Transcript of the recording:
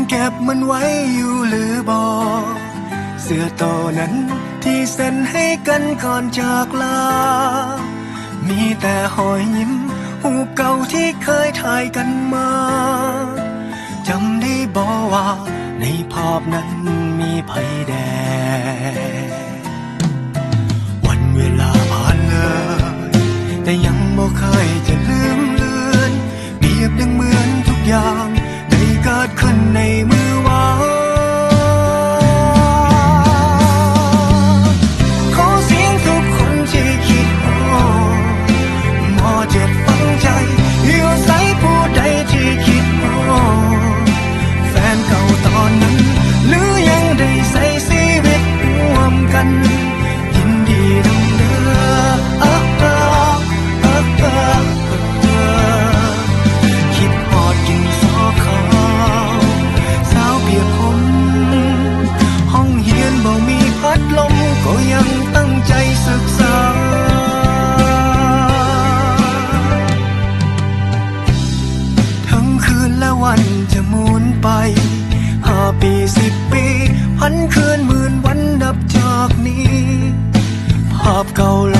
ເກັບມັນໄວ້ຢູ່ຫຼືບໍ່? ເສື້ອໂຕນັ້ນທີ່ເຊັນໃຫ້ກັນກ່ອນຈາກລາ ມີແຕ່ຮອຍຍິ້ມຮູບເກົ່າທີ່ເຄີຍຖ່າຍກັນມາ. ຈຳໄດ້ບໍ່ວ່າໃນພາບນັ້ນມີໃຜແດ່? ວັນເວລາຜ່ານເລີຍ ແຕ່ຍັງບໍ່ເຄີຍຈະລືມເລືອນ ປຽບດັ່ງເໝືອນທຸກຢ່າງໄດ້ເກີດຂຶ້ນໃນມື້ວານ. ຂໍສຽງທຸກຄົນທີ່ຄິດຮອດ ໝໍເຈັບຝັງໃຈ ຢູ່ໃສຜູ້ໃດທີ່ຄິດຮອດ ແຟນເກົ່າຕອນນັ້ນ ຫຼືຍັງໄດ້ໃຊ້ຊີວິດຮ່ວມກັນ ຍິນດີນຳເດີ. ຄິດຮອດກິນຊໍຂາວ ສາວປຽກຫົ່ມ ຫ້ອງຮຽນບໍ່ມີພັດລົມ ກໍຍັງຕັ້ງໃຈສຶກສາ. ທັງຄືນແລະວັນຈະໝູນໄປ ຫ້າປີ ສິບປີ ພັນຄືນໝື່ນວັນນັບຈາກນີ້ ພາບເກົ່າ